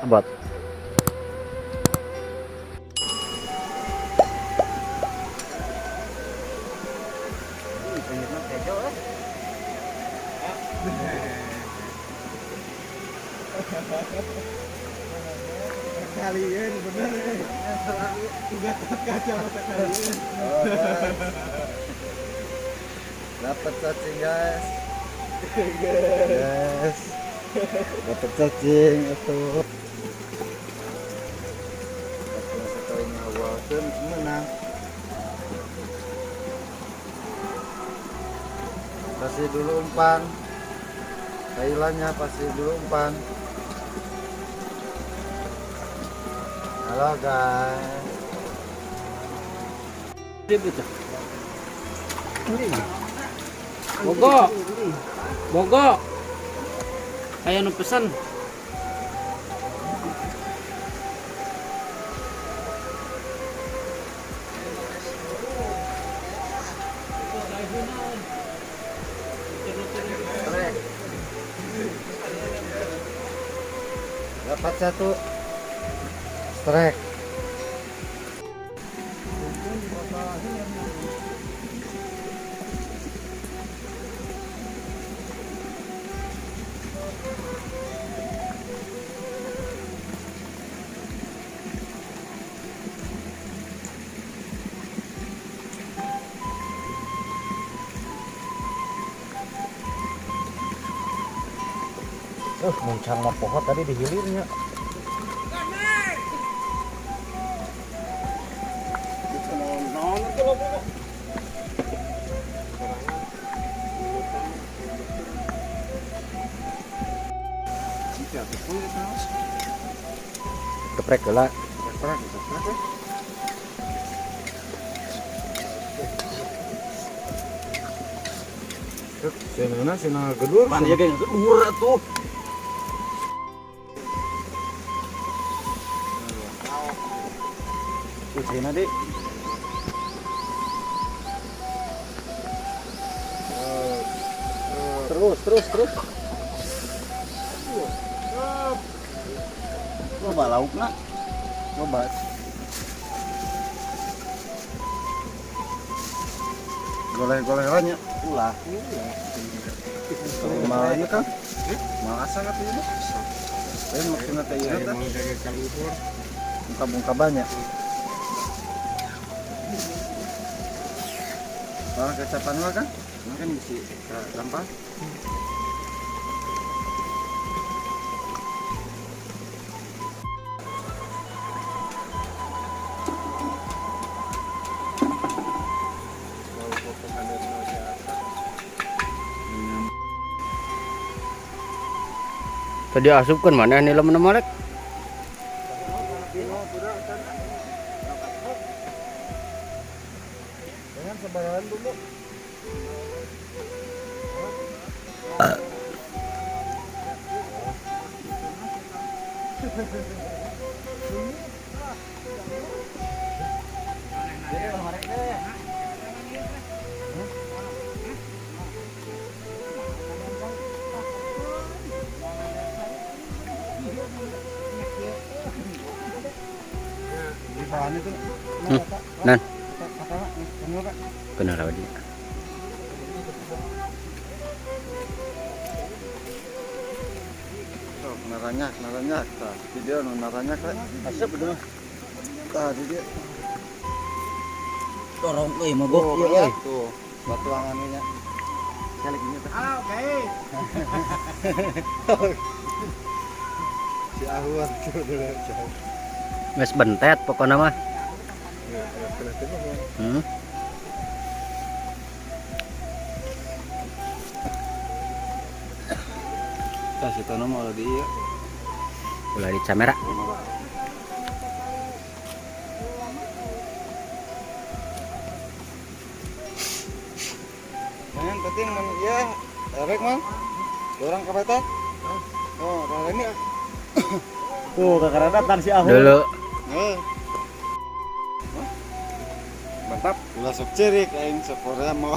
Abot. Kalian bener ya. Gatot kaca mata kalian. Oh, guys. Dapat cacing, guys. Yes. Dapat cacing itu. Cacing sekali ngawalkeun menang. Kasih dulu umpan. Kailannya pasti dulu umpan. Halo guys. Bogo. Bogo. Aya nu pesen. Strike. Dapat satu. Strike. Muncang mah poho tadi di hilirnya. Geprek heula. Geprek, geprek ya. Cenah cenah gedur. Pan ieu ge gedur atuh. Tuh cenah deui. Terus, terus, terus. Loba laukna. Coba. Goleh-goleh lah nya. Ulah. Mal ini kan? Mal asa kan ieu mah? Lain maksudna teh ieu teh. Bungka-bungka banyak. Kalau kecapan mah kan? Mungkin bisi gampang. Tadi asupkeun mana nih lamun malek. Jangan sembarangan dulu. Di bahan itu. Nan. Kata, Bener apa dia? Tuh, naranyak, naranyak. Tah, video nu naranyak rek. Asup bener. Tah, di dieu. Dorong euy mogok Tuh, ieu euy. tuh, batuangan nya. Calik ini teh. Ah, oke. Si Ahwan tuh dulu jauh. Geus bentet pokona mah. Ya, ya, kelihatan mah. Tah, si Tono mau di ieu. Ulah di kamera. Jangan penting man ieu erek man. Dorang ka beta. Oh, ini. Tuh kakara datang si Ahun. Dulu. Heuh. Mantap. Ulah sok cerik aing sok Korea mau.